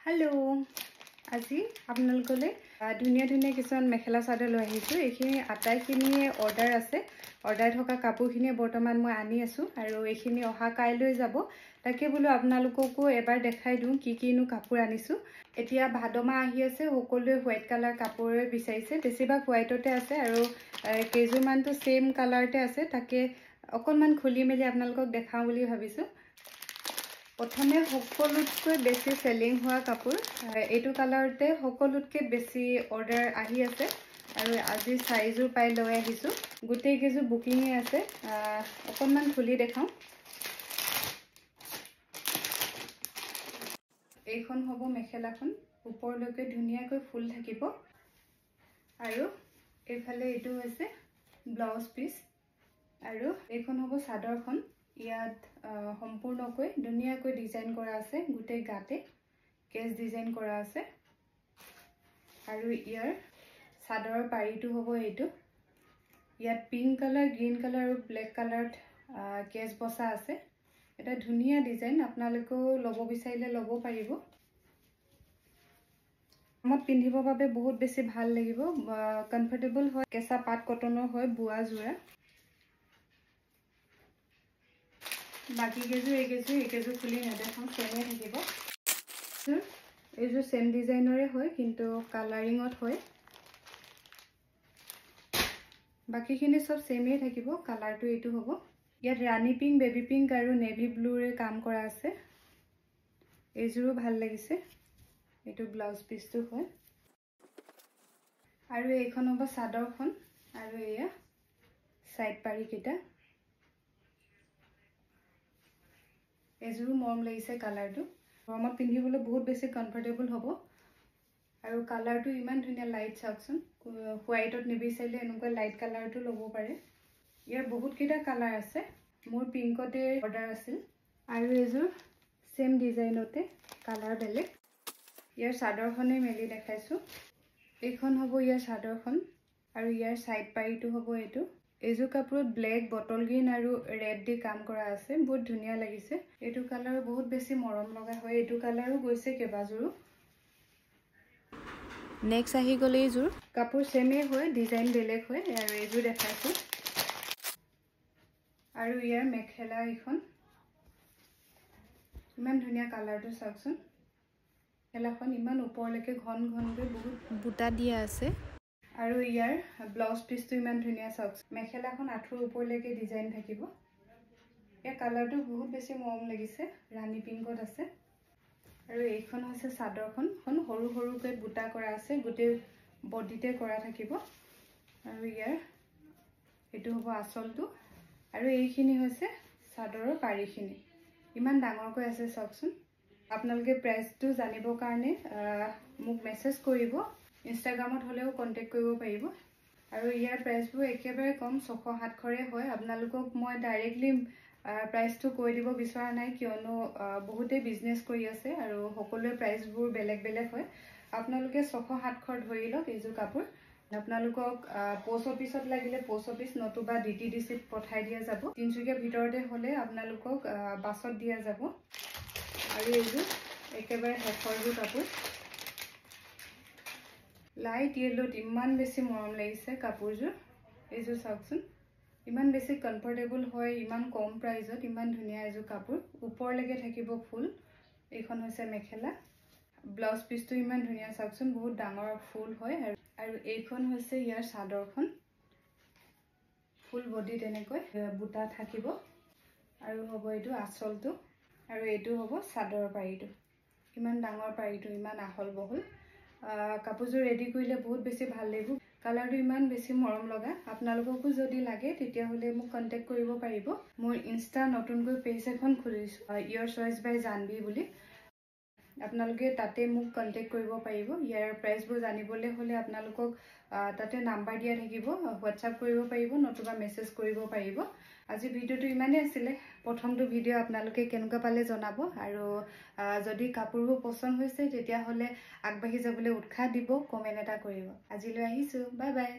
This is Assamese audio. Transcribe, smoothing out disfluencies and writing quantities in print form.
হেল্ল' আজি আপোনালোকলৈ ধুনীয়া ধুনীয়া কিছুমান মেখেলা চাদৰ লৈ আহিছোঁ। এইখিনি আটাইখিনিয়ে অৰ্ডাৰ আছে, অৰ্ডাৰ থকা কাপোৰখিনিয়ে বৰ্তমান মই আনি আছোঁ আৰু এইখিনি অহা কাইলৈ যাব। তাকে বোলো আপোনালোককো এবাৰ দেখাই দিওঁ কি কিনো কাপোৰ আনিছোঁ। এতিয়া ভাদ মাহ আহি আছে, সকলোৱে হোৱাইট কালাৰ কাপোৰে বিচাৰিছে, বেছিভাগ হোৱাইটতে আছে আৰু কেইযোৰমানটো ছেইম কালাৰতে আছে। তাকে অকণমান খুলি মেলি আপোনালোকক দেখাওঁ বুলি ভাবিছোঁ। প্ৰথমে সকলোতকৈ বেছি চেলিং হোৱা কাপোৰ এইটো কালাৰতে সকলোতকৈ বেছি অৰ্ডাৰ আহি আছে আৰু আজি চাৰিযোৰ পাই লৈ আহিছোঁ। গোটেইকেইযোৰ বুকিঙে আছে, অকণমান খুলি দেখাওঁ। এইখন হ'ব মেখেলাখন, ওপৰলৈকে ধুনীয়াকৈ ফুল থাকিব আৰু এইফালে এইটো হৈছে ব্লাউজ পিচ আৰু এইখন হ'ব চাদৰখন। ইয়াত সম্পূৰ্ণকৈ ধুনীয়াকৈ ডিজাইন কৰা আছে, গোটেই গাতে কেচ ডিজাইন কৰা আছে আৰু ইয়াৰ চাদৰৰ পাৰিটো হ'ব এইটো। ইয়াত পিংক কালাৰ, গ্ৰীণ কালাৰ আৰু ব্লেক কালাৰত কেচ বচা আছে। এটা ধুনীয়া ডিজাইন, আপোনালোকেও ল'ব বিচাৰিলে ল'ব পাৰিব। গৰমত পিন্ধিবৰ বাবে বহুত বেছি ভাল লাগিব, কমফৰ্টেবল হয়, কেঁচা পাট কটনৰ হয়, বোৱা যোৰা। বাকী কেইযোৰ এইকেইযোৰ খুলি নেদেখাওঁ, চেমে থাকিব। এইযোৰ চেম ডিজাইনৰে হয় কিন্তু কালাৰিঙত হয়। বাকীখিনি চব চেমেই থাকিব, কালাৰটো এইটো হ'ব। ইয়াত ৰাণী পিংক, বেবী পিংক আৰু নেভি ব্লুৰে কাম কৰা আছে। এইযোৰো ভাল লাগিছে, এইটো ব্লাউজ পিচটো হয় আৰু এইখন হ'ব চাদৰখন আৰু এয়া চাইড পাৰিকেইটা। এইযোৰো মৰম লাগিছে কালাৰটো, গৰমত পিন্ধিবলৈ বহুত বেছি কমফৰ্টেবল হ'ব আৰু কালাৰটো ইমান ধুনীয়া লাইট। চাওকচোন, হোৱাইটত নিবিচাৰিলে এনেকুৱা লাইট কালাৰটো ল'ব পাৰে। ইয়াৰ বহুতকেইটা কালাৰ আছে, মোৰ পিংকতে অৰ্ডাৰ আছিল আৰু এইযোৰ ছেম ডিজাইনতে কালাৰ বেলেগ। ইয়াৰ চাদৰখনেই মেলি দেখাইছোঁ। এইখন হ'ব ইয়াৰ চাদৰখন আৰু ইয়াৰ চাইড পাৰিটো হ'ব এইটো। এইযোৰ কাপোৰত ব্লেক, বটল গ্ৰীণ আৰু ৰেড দি কাম কৰা আছে, বহুত ধুনীয়া লাগিছে। এইটো কালাৰো বহুত বেছি মৰম লগা হয়, এইটো কালাৰো গৈছে কেইবাযোৰো। নেক্সট আহি গ'ল এইযোৰ, কাপোৰ ছেমেই হয়, ডিজাইন বেলেগ হয় আৰু এইযোৰ দেখাইছোঁ। আৰু ইয়াৰ মেখেলা এইখন, ইমান ধুনীয়া কালাৰটো চাওকচোন। মেখেলাখন ইমান ওপৰলৈকে ঘন ঘনকৈ বহুত বুটা দিয়া আছে আৰু ইয়াৰ ব্লাউজ পিচটো ইমান ধুনীয়া চাওক। মেখেলাখন আঁঠুৰ ওপৰলৈকে ডিজাইন থাকিব। ইয়াৰ কালাৰটো বহুত বেছি মৰম লাগিছে, ৰাণী পিংকত আছে। আৰু এইখন হৈছে চাদৰখন, সৰু সৰুকৈ বুটা কৰা আছে, গোটেই বডিতে কৰা থাকিব আৰু ইয়াৰ এইটো হ'ব আঁচলটো আৰু এইখিনি হৈছে চাদৰৰ পাৰিখিনি। ইমান ডাঙৰকৈ আছে চাওকচোন। আপোনালোকে প্ৰাইচটো জানিবৰ কাৰণে মোক মেছেজ কৰিব, ইনষ্টাগ্ৰামত হ'লেও কণ্টেক্ট কৰিব পাৰিব। আৰু ইয়াৰ প্ৰাইচবোৰ একেবাৰে কম, 600-700ৰে হয়। আপোনালোকক মই ডাইৰেক্টলি প্ৰাইচটো কৈ দিব বিচৰা নাই, কিয়নো বহুতেই বিজনেছ কৰি আছে আৰু সকলোৱে প্ৰাইচবোৰ বেলেগ বেলেগ হয়। আপোনালোকে 600-700 ধৰি লওক এইযোৰ কাপোৰ। আপোনালোকক প'ষ্ট অফিচত লাগিলে প'ষ্ট অফিচ নতুবা DTDCত পঠাই দিয়া যাব। তিনিচুকীয়াৰ ভিতৰতে হ'লে আপোনালোকক বাছত দিয়া যাব। আৰু এইযোৰ একেবাৰে শেষৰযোৰ কাপোৰ, লাইট য়েল্লোত ইমান বেছি মৰম লাগিছে কাপোৰযোৰ। এইযোৰ চাওকচোন, ইমান বেছি কমফৰ্টেবল হয়, ইমান কম প্ৰাইজত ইমান ধুনীয়া এযোৰ কাপোৰ। ওপৰলৈকে থাকিব ফুল। এইখন হৈছে মেখেলা, ব্লাউজ পিচটো ইমান ধুনীয়া চাওকচোন, বহুত ডাঙৰ ফুল হয়। আৰু এইখন হৈছে ইয়াৰ চাদৰখন, ফুল বডি তেনেকৈ বুটা থাকিব আৰু হ'ব এইটো আঁচলটো আৰু এইটো হ'ব চাদৰৰ পাৰিটো। ইমান ডাঙৰ পাৰিটো, ইমান আহল বহল। কাপোৰযোৰ ৰেডি কৰিলে বহুত বেছি ভাল লাগিব। কালাৰটো ইমান বেছি মৰম লগা। আপোনালোককো যদি লাগে তেতিয়াহ'লে মোক কণ্টেক্ট কৰিব পাৰিব। মোৰ ইনষ্টা নতুনকৈ পেজ এখন খুলিছোঁ, ইয়ৰ চইচ বাই জানবী বুলি। আপোনালোকে তাতে মোক কণ্টেক্ট কৰিব পাৰিব। ইয়াৰ প্ৰাইচবোৰ জানিবলৈ হ'লে আপোনালোকক তাতে নাম্বাৰ দিয়া থাকিব, হোৱাটছআপ কৰিব পাৰিব নতুবা মেছেজ কৰিব পাৰিব। আজি ভিডিঅ'টো ইমানেই আছিলে। প্ৰথমটো ভিডিঅ' আপোনালোকে কেনেকুৱা পালে জনাব আৰু যদি কাপোৰবোৰ পচন্দ হৈছে তেতিয়াহ'লে আগবাঢ়ি যাবলৈ উৎসাহ দিব, কমেণ্ট এটা কৰিব। আজিলৈ আহিছোঁ, বাই বাই।